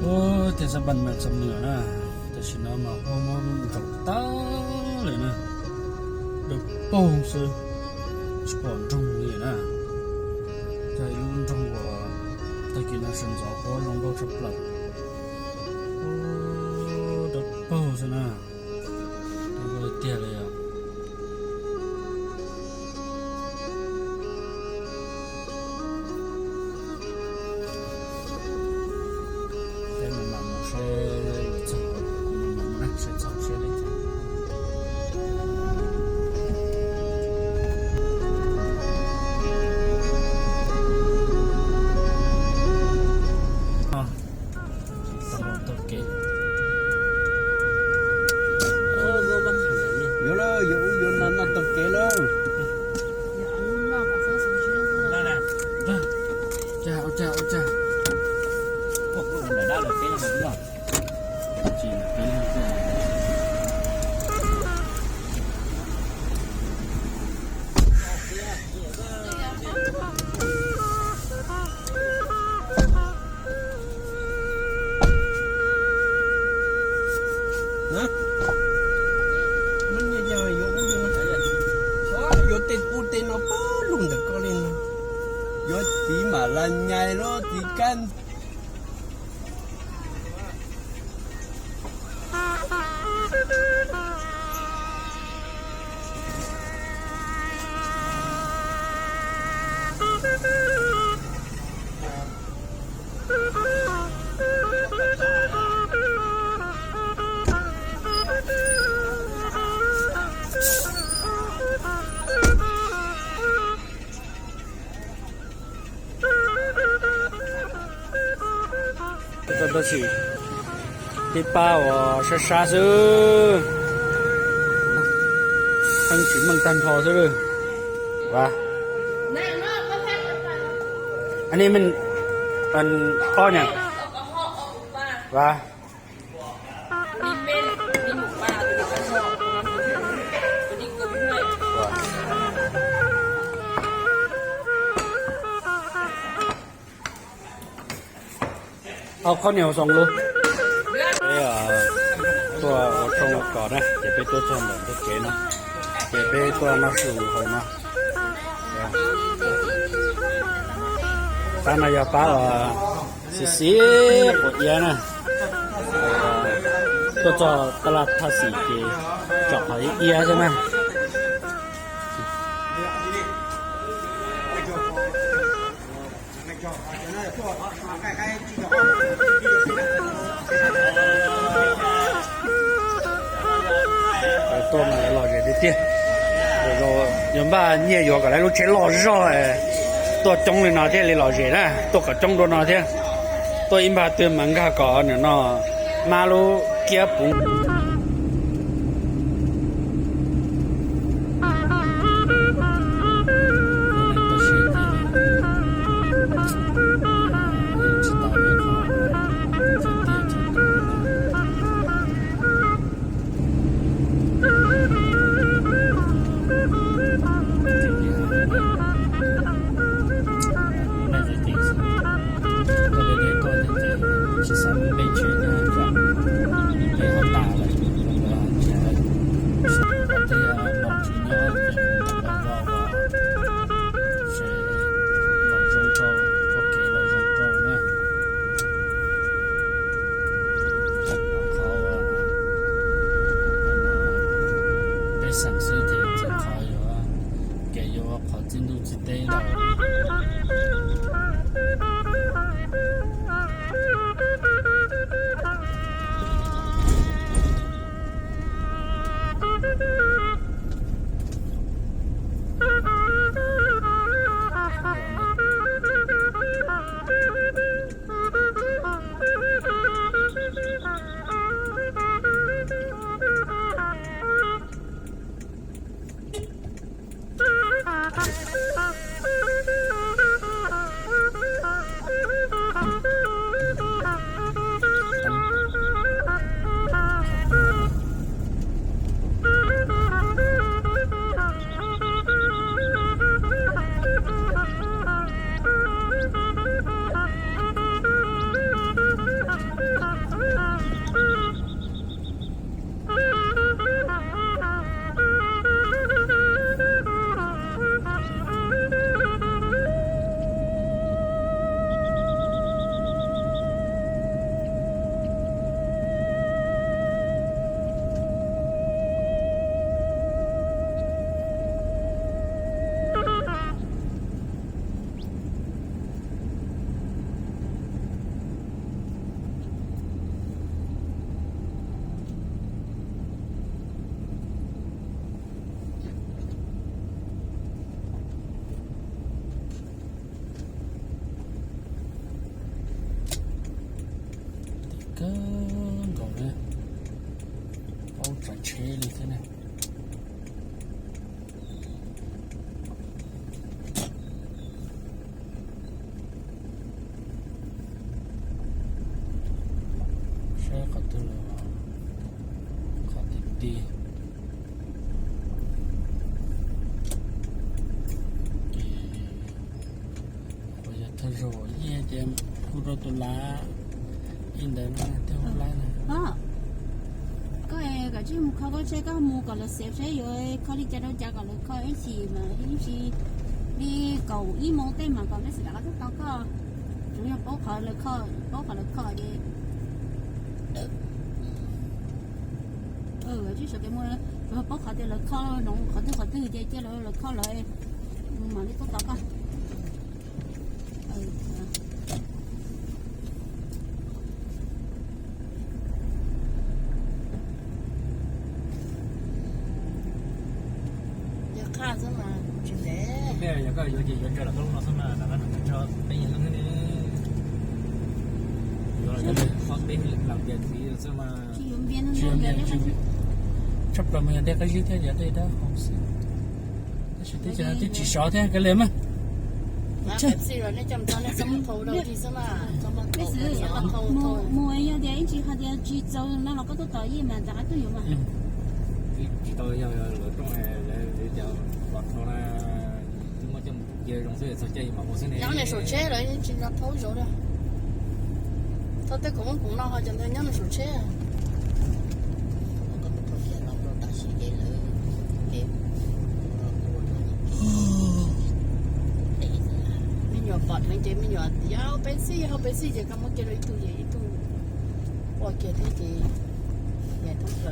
Ua, tej xab npas mas txom nyem na, tam sim no mas huab mob nrov tag li na, dawb paug xwb, tsis pom nroog li na. Yog ib lub nroog uas tag kis no sawv ntxov huab zoo nkauj tshaj plaws. Dawb paug xwb na, tiag li os. Peb mam mam mus saib txog, mam mam mus saib txog siab li cas. Tau los taug kev. Yuav lauj, yuav ub yuav no noj taug kev lauj. Ua cas, ua cas, ua cas. Yuav tej ub tej no pab lug ntawm koj li no. Yuav txiv mam la nyais lauj, txiv kab. Tab sis tib pab uas sab sab xwb, pheej tsis meej tag nrho xwb. Ua, anw me, ob nyam, ua, Au, qhov niag xoom lub. Peb tuaj ua rooj ua kos na, ces peb tuaj txog ntawm ntug kev no, ces peb tuaj noj su hauv no. Pab no yog pab uas xiv xiv quav iab na, tuaj txog tab laj thaj xim ces tsom qhov iab xwb na. Tuaj mas lom zem tiag tiag. Yog npaj nyiaj yuav kom lawv lub tsheb loj zog, tuaj coob li no thiaj li lom zem na, tuaj kom coob dua no thiab. Tuaj ib npag twg mas nkag kom nim no mab lub kiab puv. Txiv ntuj txiv teb lawm. Kawg nkaus na, paub tsav tsheb li thiab na. Saib qhov twg los qhov ti ti. Ces qhov yog thawj zaug ib ces kuj rau tus lav ib ntawd no thiab ua laib na. Koj kav tsij mus kho koj tsheb, koj mus kom lawv xev seb yuav kho li cas rau cas kom lawv kho ib chim mas ib chim li kaum ib moos tej mas kom peb xav kom tau koj. Tsuas yog paub qhov lawv kho, paub qhov lawv kho ces tsis sawv kev mus, tsuas yog paub qhov tias lawv kho no qhov twg qhov twg ces cia lawv kho lawv mam li tuaj tos koj. Yog qhaj xwb mas tsis ntev. Yog koj yuav ces yuav ntshe los koj lub no xwb mas, lam qab no tso peb yam leej ne. Yuav los coj li qhov peb leej tias txiv xwb mas. Tsis yuav npias, tshaj plaws mas yog dej qab zib thiab yog dej dawb hau xwb. Tab sis twb tsis sov thiab kav liam mas. Mus yog tias ib ntsis hais tias tsis txaus no los koj tuaj tos yeej mas rov qab tuaj yuav mas. Tsis tau yog lawv rooj, lawv tias pom dhau na, twb muab coj mus cia zoo xwb txog caij mam mus xwb ne. Nyob nws saum tsheb lawm yeej tsis nco thaub zaum li. Thaub tej khoom muab khoom no ho cov ntawd nyob nws saum tsheb. Me nyuam pom dheev ces me nyuam tias peb xij, hauv peb xij ces koj muab kiag rau ib tug ces ib tug ua kiag thiab ces nyias thoob plaws.